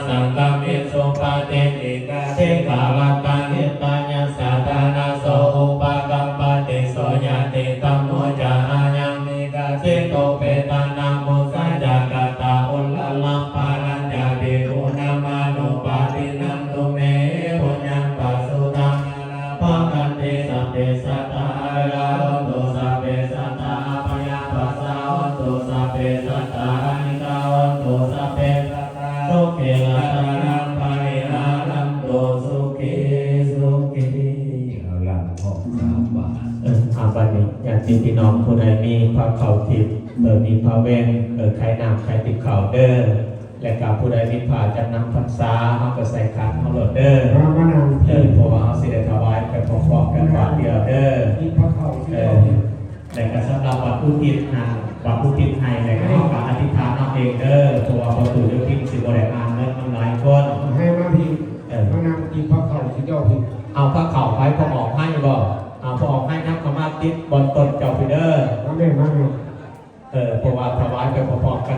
Saṅgamiṃ supatiṭṭhikaṃ dīgharattaṃ hitāyassa ṭhānaso upakappati. So ñātidhammo ca ayaṃ nidassito, petāna pūjā ca katā uḷārā, balañca bhikkhūnamanuppadinnaṃ, tumhehi puññaṃ pasutaṃ anabhāgati. Sabbe sattā averā hontu, sabbe sattā abyāpajjhā hontu, sabbe sattā anīghā hontu, sabbe sattā sukhī attānaṃ pariharantu. Sukhī sukhī. ເອົາລະ ເພາະສາມບາດ ເອີ ເອົາ ບັດນີ້ຍາດຕິພີ່ນ້ອງຜູ້ໃດມີຜ້າເຂົ້າທິບ ເອີ ມີຜ້າແວ່ນ ເອີ ໄຄນ້ຳໄຄຕິບເຂົ້າເດີ ແລະກະຜູ້ໃດມີຜ້າຈຳນຳພັນສາ ເຮົາກະໃສ່ຂັນເຮົາໂລດເດີ ມາ ມານັ່ງ ເອີ ເພາະວ່າເຮົາຊິໄດ້ຖວາຍໄປພ້ອມໆກັນບາດດຽວເດີ ມີຜ້າເຂົ້າທີ່ ເອີ ເຈົ້າ ແລະກະສຳລັບບັດອຸທິດຫັ້ນ ບັດອຸທິດໃຫ້ ແລະກະເຮົາກະອະທິຖານເອົາເອງເດີ ເພາະວ່າພໍ່ຕູ້ໂຍທິນຊິບໍ່ໄດ້ອ່ານເໝິດ ມັນຫຼາຍຄົນ ໃຫ້ມາພີ້ ເອີ ມານັ່ງກິນຜ້າເຂົ້າຊິເຈົ້າພີ້ ເອົາຜ້າເຂົ້າໃຜ ພໍ່ອອກໄຮບໍ່ ເອົາພໍ່ອອກໄຮນຳເຂົ້າມາຕິດບ່ອນຕົ້ນເຈົ້າພີ້ເດີ ມາແມ່ ມາແມ່ ເອີ ເພາະວ່າຖວາຍໄປພ້ອມໆກັນ